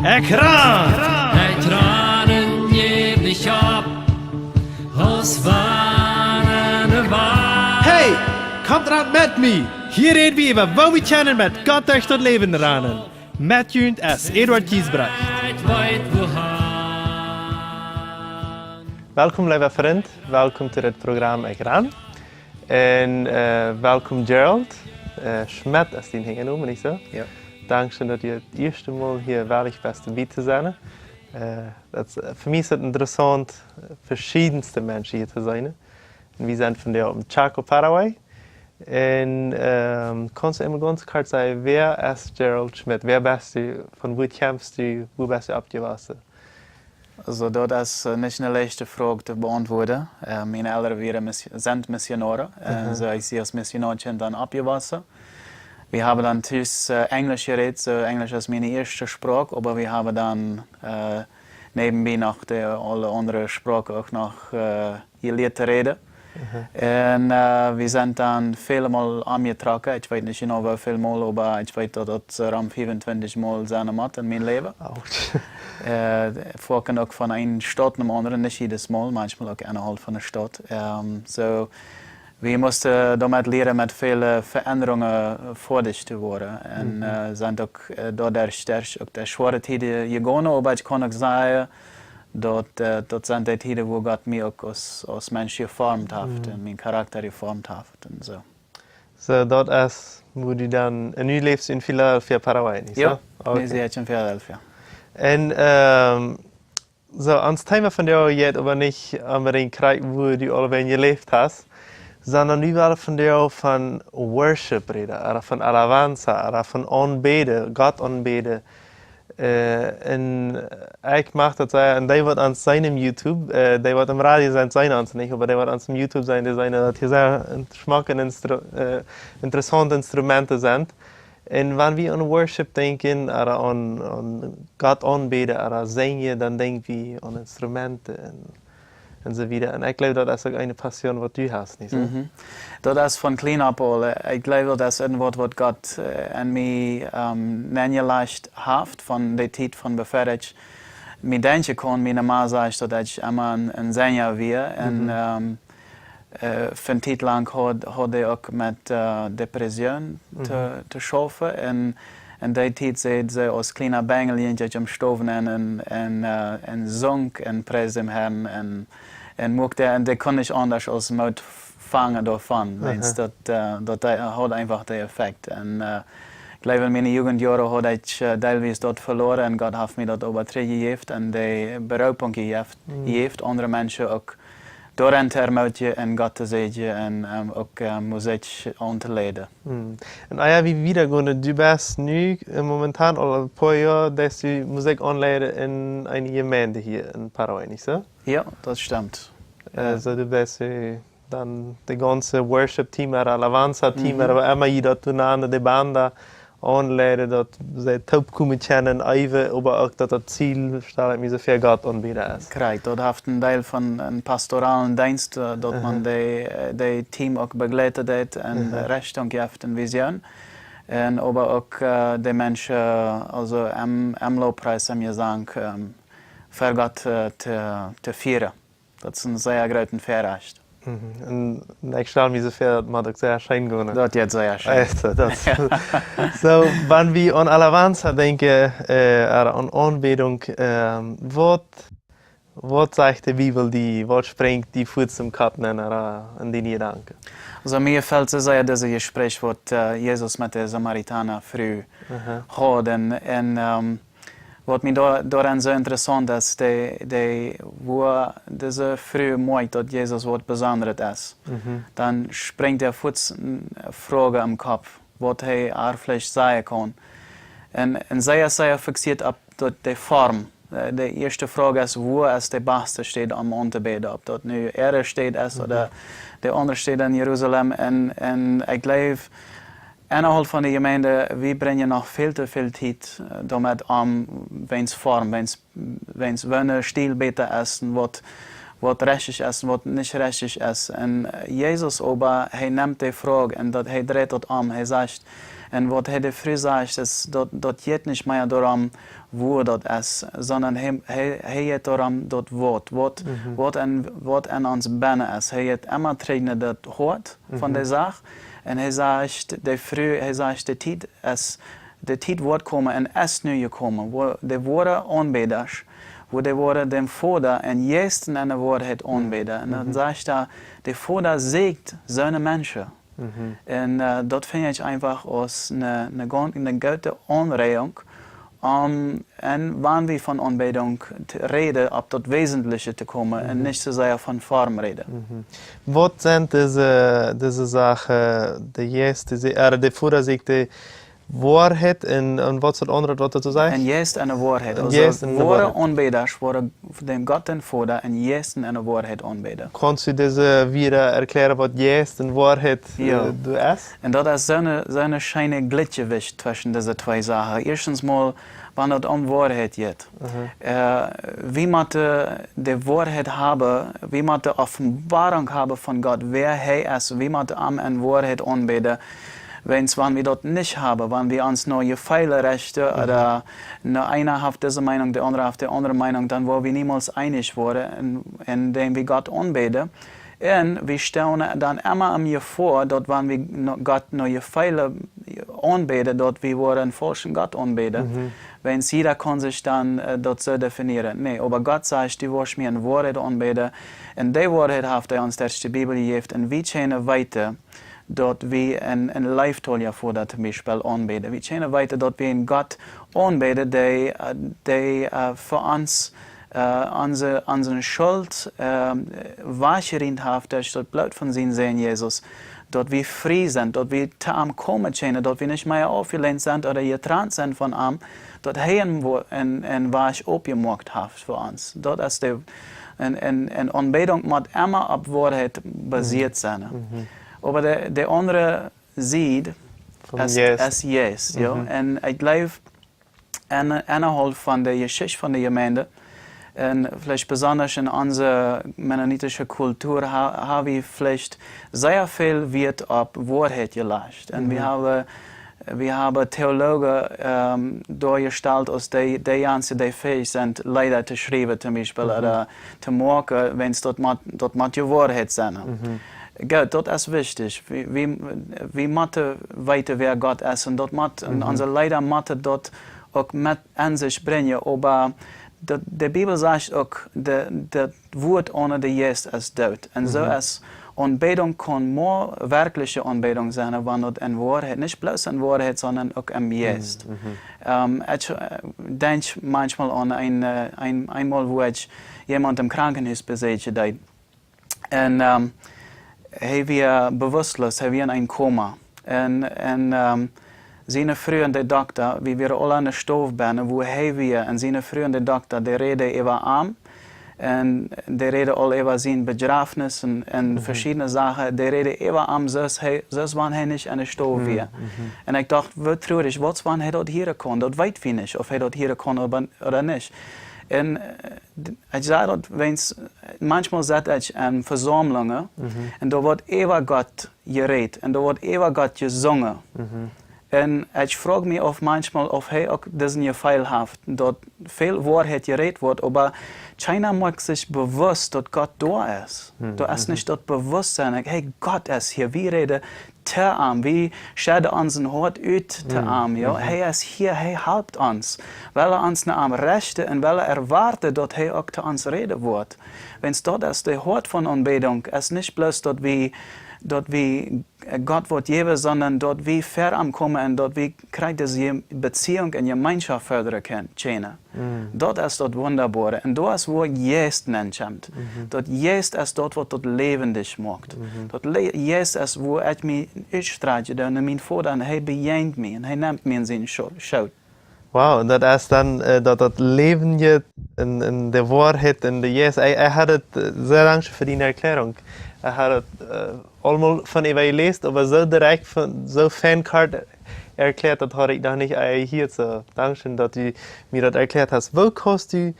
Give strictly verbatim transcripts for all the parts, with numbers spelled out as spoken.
Ekj ran! Ekj ran un jäw nich opp, aus wann ne Wal. Hey, komt ran met mie! Hia räd wie äwa, woo wie kjennen met Gott derch daut Läwen ranen. Met junt es Eduard Giesbrecht. Ekj weet wohan. Welkom, leewa Frint. Welkom to dit Program Ekj ran. Un, äh, welkom, Gerald. Äh, Schmidt es dien Hinjanomen, nich soo? Jo. Dankscheen, daut du daut ieeschte Mol hia wellich best, doabie to sennen. Äh, daut, äh, fa mie es et interessaunt, veschiedenste Menschen hia to seenen. Un wie sent vondoag opp Chaco, Paraguay. Un, ähm, kaust du eemol gaunz kort sajen, wäa es Gerald Schmidt? Wäa best du? Von wua kjemst du? Wua best du oppjewossen? Also, daut es, äh, nich ne leichte Froag to beauntwuaden. Äh, miene Elren wieren Mis-, sent Missionoaren. Äh, aha. Soo, ekj sie aus Missionarkjint dan oppjewossen. Wie haben dan tus, äh, Enjlisch jerät, soo Enjlisch es miene ieeschte Sproak, oba wie haben dan, äh, näawenbie noch de aule aundre Sproaken uk noch, äh, jelieet to räden. Mhm. Un, äh, wie sent dan väle Mol omjetrocken. Ekj weet nich jeneiw woo väl Mol, oba ekj weet, daut daut, äh, rom fiefuntwintich Mol sennen mott en mien Läwen. Autsch. Äh, foaken uk von eene Staut no de aundre, nich jiedet Mol, maunchmol uk ennhaupt von de Staut. Ähm, soo, wie musten doamet lieren, met väle Veendrungen foadich to woaren. Un, mhm, äh, sent uk, äh, doaderch, derch uk de schwoare Tieden jegonen, oba ekj kaun uk sajen, daut, äh, daut sent de Tieden, wua Gott mie uk aus, aus Mensch jeformt haft, mhm, un mienen Charakter jeformt haft un soo. Soo, daut es, wua du dan, un nu läfst du en Filadelfia, Paraguay, nich soo? Jo, nu sie ekj en Filadelfia. Un, ähm, soo, ons Thema vondoag jeit oba nich onbedinjt krakjt, wua du aul wäajen jeläft hast, sonda wie wellen vondoag von Worship räden, ooda von Alabanza, ooda von aunbäden, Gott aunbäden. Äh, un ekj mach daut sea, un dee waut ons seenen em YouTube, äh, dee waut em Radio sent, seenen ons nich, oba dee waut ons em YouTube seenen, dee seenen daut hia sea schmock un instru-, äh, interessaunt Instrumenten sent. Un wan wie aun Worship denkjen, ooda aun, aun Gott aunbäden, ooda sinjen, dan denkj wie aun Instrumenten un un soo wieda. Un ekj jleew, daut es uk eene Passion, waut du hast, nich soo? Mhm. Daut es von kjlien opp aul. Ekj jleew, daut es een Wuat, waut Gott, äh, aun mie, ähm, nenjelajcht haft von de Tiet von befäa ekj mie denkjen kaun. Miene Ma sajcht, daut ekj emma een, een Senja wia. Un, mhm, ähm, äh, fa eene Tiet lang haud, haud ekj uk met, äh, Depression to, mhm, to schaufen. Un en dee Tiet säd see aus kjliena Benjel, jinkj ekj em Stow nenn un, un, äh, un sunk un priesd dän Herrn un, un muak dee, un dee kunn nich aundasch aus Moot fangen doavon. Aha. Wiels daut, äh, daut dee haud eefach dän Effekt. Un, äh, ekj jleew, en miene Jugendjoaren haud ekj, äh, deelwies daut veloaren un Gott haft mie daut oba trigjjejäft un de Beroopunk jejäft, mhm, jejäft aundre Menschen uk doaren to ermootjen un Gott to säajnen un, ähm, uk, äh, Musikj aun to leiden. Hm. Un ea wie wieda gonen, du best nu, äh, momentan aul een poa Joa, deist du Musikj aunleiden en eene Jemeent hia en Paraguay, nich soo? Jo, daut stemt. Äh, jo. Soo du best, äh, dan daut gaunze Worship-Team, ooda Alabanza-Team, mhm, ooda woo emma jie daut nanen, de Banda, aunleiden, daut see toopkomen kjennen, äwen, oba uk daut daut Ziel, stal ekj mie soo väa, Gott aunbäden es. Krakjt, daut haft een Deel von eenen pastoralen Deenst, äh, daut maun, mhm, dee, äh, dee Team uk bejleiden deit un, mhm, Rechtunk jeft un Vision. Un oba uk, äh, de Menschen, äh, aulsoo em, em Lofpries, em Jesank, ähm, fa Gott, äh, to, to fieren. Daut es een sea grooten Väarajcht. Mhm. Un, un ekj stal mie soo väa, daut mott uk sea scheen gonen. Daut jeit sea scheen. Ech, daut. Jo. Soo, wan wie aun Alabanza denkjen, äh, ooda aun Aunbädunk, ähm, waut, waut sajcht de Bibel die, waut sprinjt die fuaz em Kopp nenn, ooda en diene Jedanken? Aulsoo, mie jefelt soo sea dit Jespräch, waut, äh, Jesus met de Samaritaner Fru, aha, haud. Un, un, ähm, waut mie doa-, doaraun soo interessaunt es, dee, dee, woo dise Fru moakjt, daut Jesus waut Besondret es, mhm, dan sprinjt äa fuaz eene Froag em Kopp, waut hee äa veleicht sajen kaun. Un, un see es sea fixieet opp daut, de Form. Äh, de ieeschte Froag es, woo es de baste Städ om auntobäden? Auf daut nu äare Städ es, mhm, ooda de aundre Städ en Jerusalem. Un, un ekj jleew, ennerhalb von de Jemeent, wie brinjen noch väl to väl Tiet, äh, doamet om, wäajen Form, wäajen, wäajen woo een Stil bäta es un waut, waut rechtich es un waut nich rechtich es. Un, äh, Jesus oba, hee nemt de Froag un daut, hee dreit daut om. Hee sajcht, Un waut hee de Fru sajcht, es daut, daut jeit nich mea doarom, woo daut es, sonda hee, hee, hee jeit doarom, daut waut, waut, waut en, waut en ons bennen es. Hee jeit emma trigj no daut Hoat von de Sach. Un hee sajcht, de Fru, hee sajcht, de Tiet es, de Tiet woat komen un es nu jekomen, woo de woare Aunbädasch, woo de woare däm Voda en Jeist un en de Woarheit aunbäden. Un dan sajcht hee, de Voda sieekjt soone Menschen. Un äh, daut finj ekj eefach aus eene, eene, gon- eene goode Aunregung, om, un wan wie von Aunbädunk t- räden, opp daut Wesentliche to komen un nich soo sea von Form räden. Waut sent dise, dise Sachen, de Jeist, dise, äh, de Voda sieekjt de Woarheit un, un waut es daut aundre, waut daut sajcht? En Jeist un de Woarheit. En Aulsoo, Jeist un de woare Woarheit. Aunbädasch woaren däm Gott dän Voda en Jeist un en de Woarheit aunbäden. Kaust du dise wada erklären, waut Jeist un Woarheit Jo. äh, du es? Un daut es soone, soone scheene Gleichgewicht tweschen dise twee Sachen. Ieeschtens mol, wan daut om Woarheit jeit. Äh, wie motten de Woarheit haben, wie motten Offenbarung haben von Gott, wäa hee es, wie motten am en Woarheit aunbäden. Wiels wan wie daut nich haben, wan wie ons no Jefeele rechten, ooda no eena haft dise Meinung, de aundre haft de aundre Meinung, dan woaren wie niemols eenich woaren, en, endäm wie Gott aunbäden. Un wie stonen dan emma em Jefoa, daut wan wie no, Gott no Jefeele aunbäden, daut wie woaren en faulschen Gott aunbäden. Wiels jieda kaun sikj dan äh, daut soo definieren. Nä, oba Gott sajcht, du woascht mie en Woarheit aunbäden. Un de Woarheit haft hee ons derch de Bibel jejäft. Un wie kjennen weeten, daut wie en, en Leeftolja Voda toom Biespel aunbäden. Wie kjennen weeten, daut wie en Gott aunbäden, dee, äh, dee äh, fa ons äh, onse, onse Schult äh, wajchjerieent haft derch daut Bloot von sienen Sän Jesus, daut wie frie sent, daut wie to am komen kjennen, daut wie nich mea aufjeleent sent ooda jetrant sent von am, daut hee en, Wo- en, en Wajch opjemoakt haft fa ons. Daut es de, en, en, en Aunbädunk mott emma opp Woarheit basieet sennen. Oba de, de aundre Sied Von es, Jeist. Es Jeist, jo. Un ekj jleew, en, ennerhaulf von de Jeschicht von de Jemeent, un veleicht besonda en onse mennonitische Kultua, ha, ha wie veleicht sea väl Wieet opp Woarheit jelajcht. Un wie haben, wie haben Theologen ähm, doajestalt aus dee, dee Menschen, dee fähig sent, Leeda to schriewen, toom Biespel, ooda to moaken, wiels daut mott, daut mott je Woarheit sennen. Goot, daut es wichtich. Wie, wie, wie motten weeten, wäa Gott es. Un daut mott, un onse Leeda motten daut uk met en sikj brinjen. Oba de, de Bibel sajcht uk, de, daut Wuat onen de Jeist es doot. Un soo es Aunbädunk kaun mau werkjliche Aunbädunk sennen, wan daut en Woarheit, nich bloos en Woarheit, sonda uk em Jeist. Ähm, ekj äh, denkj maunchmol aun een, äh, een, eemol, woo ekj jemaunt em Krankenhus besäkjen deed. Un ähm, hee wia bewusstlos, hee wia en een Koma. Un, un ähm, siene Fru un de Dokta, wie wieren aula en de Stow bennen, woo hee wia, un siene Fru un de Dokta, dee räden äwa am. Un dee räden aul äwa sien Bejrafnis un, un veschiedne Sachen. Dee räden äwa am, soo aus hee, soo aus wan hee nich en de Stow wia. Un ekj docht, woo trurich, waut wan hee daut hieren kaun. Daut weet wie nich, auf hee daut hieren kaun ooda, ooda nich. Un äh, d- ekj saj daut, wiels, äh, maunchmol sett ekj en Vesaumlungen, un doa woat äwa Gott jerät, un doa woat äwa Gott jesungen. Un ekj froag mie auf maunchmol, auf hee uk disen Jefeel haft, daut väl Woarheit jerät woat, oba kjeena moakt sikj bewusst, daut Gott doa es. Doa es nich daut Bewusstsein, like, hey, Gott es hia, wie räden to am, wie schedden onsen Hoat ut to am, jo. Hee es hia, hee halpt ons. Well ons no am rechten un well erwoaten, daut hee uk to ons räden woat. Wiels daut es de Hoat von Aunbädunk, es nich bloos daut wie, daut wie äh, Gott woat jäwen, sonda daut wie ver am komen un daut wie kjrieen dise Je- Beziehung un Jemeenschoft fördren kjennen, kjennen. Daut es daut Wundaboare. Un daut es, woo Jeist nenkjemt. Daut Jeist es daut, waut daut läwendich moakt. Daut Le- Jeist es, woo ekj mie utstrakj, dan no mien Voda, un hee bejeent mie, un hee nemt mie en sienen Scho- Schoot. Wow, daut es dan äh, daut, daut Läwen jeit en, en de Woarheit, en de Jeist. Ekj, ekj haud et äh, sea dankscheen fa diene Erklärunk. Ekj haud et äh, aulmol von äwa jeläst, oba soo direkt, von, soo fein kort erklärt, daut haud ekj noch nich äh, hia. Soo, dankscheen, daut du mie daut erklärt hast. Woo kaust du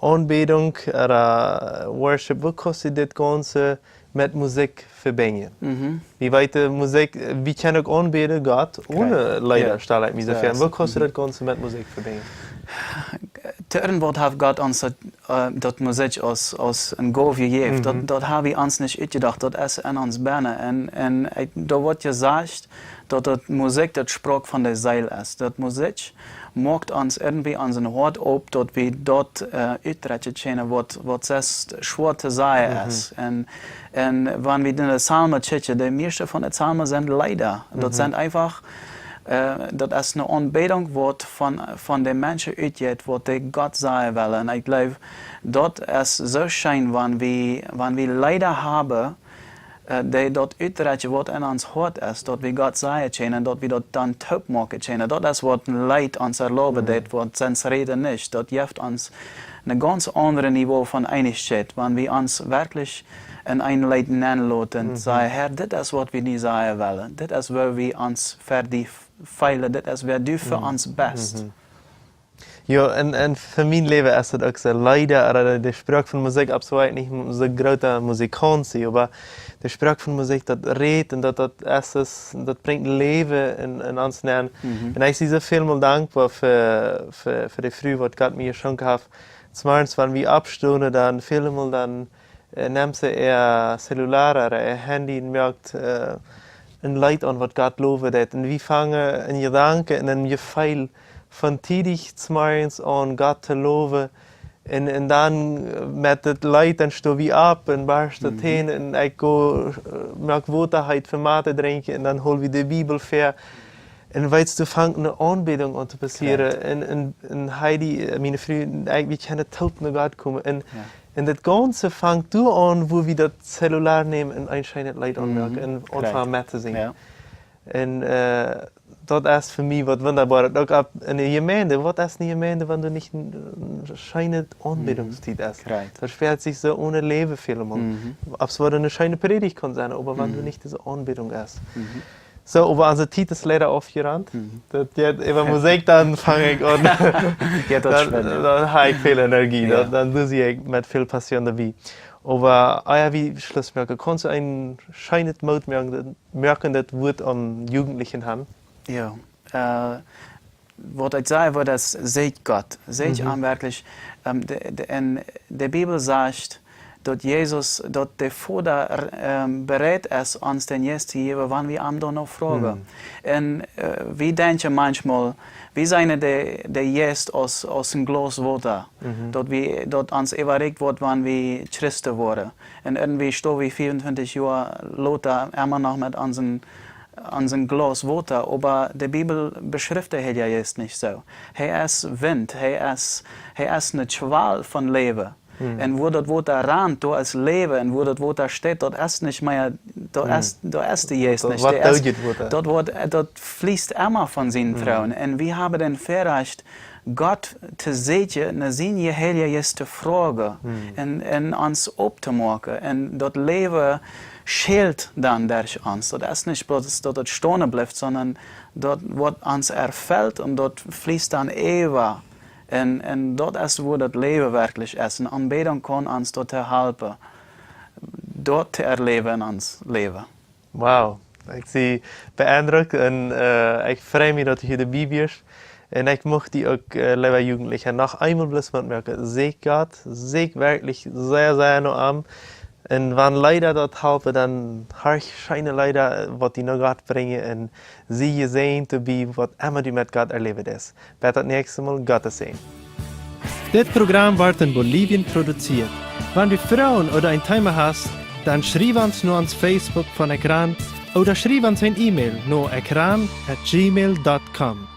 Aunbädunk ooda Worship, woo kaust du dit Gaunze met Musikj vebinjen? Mhm. Wie weeten, Musikj, wie kjennen uk aunbäden Gott oone Leeda, stal ekj mie soo väa. Woo kaust du dit Gaunze met Musikj vebinjen? Toom waut haft Gott ons daut, äh, daut Musikj aus, aus eene Gow jejäft. Daut, daut ha wie ons nich utjedocht, daut es en ons bennen. Un, un ekj, doa woat jesajcht, daut daut Musikj daut Sproak von de Seel es. Daut Musikj moakt ons irjentwie onsen Hoat op, daut wie daut, äh, utdrekjen kjennen, waut, waut sest schwoa to sajen es. Un, un wan wie en de Psalmen kjikjen, de mieeschte von de Psalmen sent Leeda. Daut sent eefach, äh, daut es eene Aunbädunk, waut von, von de Menschen utjeit, waut dee Gott sajen wellen. Un ekj jleew, daut es soo scheen, wan wie, wan wie Leeda haben, äh, dee daut utdrekjen, waut en ons Hoat es, daut wie Gott sajen kjennen, daut wie daut dan toop moaken kjennen. Daut es waut een Leet ons erlauben deit, waut sest Räd nich. Daut jeft ons een gaunz aundret Niveau von Eenichkjeit, wan wie ons werkjlich en een Leet nenloten, sajen, Herr, dit es waut wie die sajen wellen. Dit es woo wie ons fa die feelen. Dit es wäa du fa ons best. Jo, un, un fa mien Läwen es daut uk soo. Leeda, ooda de, de Sproak von Musikj, absolut nich soo groota Musikaunt, oba de Sproak von Musikj, daut rät un daut, daut es, es, daut brinjt Läwen en, en ons nenn. Un ekj sie soo väl mol dankboa fa, fa, fa de Fru, waut Gott mie jeschonken haft. Zemorjes, wan wie oppstonen, dan väl mol dan äh, nemt see äa Celular ooda äa Handy un moakt, äh, een Leet aun, waut Gott lowen deit. Un wie fangen en Jedanken un en Jefeel von tiedich zemorjes aun Gott to lowen. Un, un dan, äh, met daut Leet, dan sto wie opp un barst daut aun un ekj go, äh, moak Wota heet fa Mate drinkjen un dan hol wie de Bibel väa. Un weetst, doa fangt eene Aunbädunk aun to passieren. Un, un, un Heidi, äh, miene Fru un ekj, wie kjennen toop no Gott komen. Un un daut Gaunze fangt doa aun, wua wie daut Celular nämen un een scheenet Leet aunmoaken un aunfangen met to sinjen. Un, äh, daut es fa mie waut wundaboaret. Uk opp en de Jemeent, waut es ne Jemeent, wan doa nich ne, ne scheene Aunbädungstiet es? Daut spält sikj soo onen Läwen väl mol. Auf et woll ne scheene Prädicht kaun sennen, oba wan doa nich dise Aunbädunk es. Soo, oba onse Tiet es leida aufjerant. Daut jeit äwa Musikj, dan fang ekj aun. Dan, dan ha ekj väl Energie, dan, dan doo ekj met väl Passion doabie. Oba, ah jo, wie Schluss moaken, kaust du een scheenet Moot moaken, daut, moaken daut Wuat aun Jugentliche han? Jo, äh, waut ekj saj, woat es, seekjt Gott. Seekjt am werkjlich. Ähm, de, de, en de Bibel sajcht, daut Jesus, daut de Voda, ähm, bereit es, ons dän Jeist to jäwen, wan wie am doano froagen. Un, äh, wie denkjen maunchmol, wie seenen de, de Jeist aus, aus een Glaus Wota. Daut wie, daut ons äwarikjt woat, wan wie Christen woaren. Un irjentwie stonen wie 24 Joa lota emma noch met onsen, onsen Glaus Wota, oba de Bibel beschrift de Heilja Jeist nich soo. Hee es Wint, hee es, hee es ne Kjwal von Läwen. Un wua daut Wota rant, doa es Läwen, un wua daut Wota steit, daut es nich mea, doa es, doa es de Jeist nich. Daut woat, daut fließt emma von sienen Troon. Un wie haben daut Väarajcht, Gott to seekjen, no sien Heilja Jeist to froagen un, un ons opptomoaken. Un daut Läwen schelt dan derch ons. Daut es nich bloos daut et stonen blift, sonda daut woat ons erfelt un daut fließt dan äwa. Un, un daut es wua daut Läwen werkjlich es. Un Aunbädunk kaun ons doatoo halpen, daut to erläwen en ons Läwen. Wow, ekj sie beindrukt un, äh, ekj frei mie, daut du hia doabie best. Un ekj mucht die uk, äh, leewe Jugentliche, noch eemol bloos Moot moaken. Seekjt Gott, seekjt werkjlich sea, sea no am. Un wan Leeda daut halpen, dan horch scheene Leeda, äh, waut die no Gott brinjen. Un sie jesäajent doabie, waut emma du met Gott erläwen deist. Bat daut näakjste Mol, Gott säajen. Dit Program woat en Bolivien produziert. Wan du Froagen ooda een Thema hast, dan schriew ons no ons Facebook von Ekran ooda schriew ons een E-Mail no ekran at gmail dot com.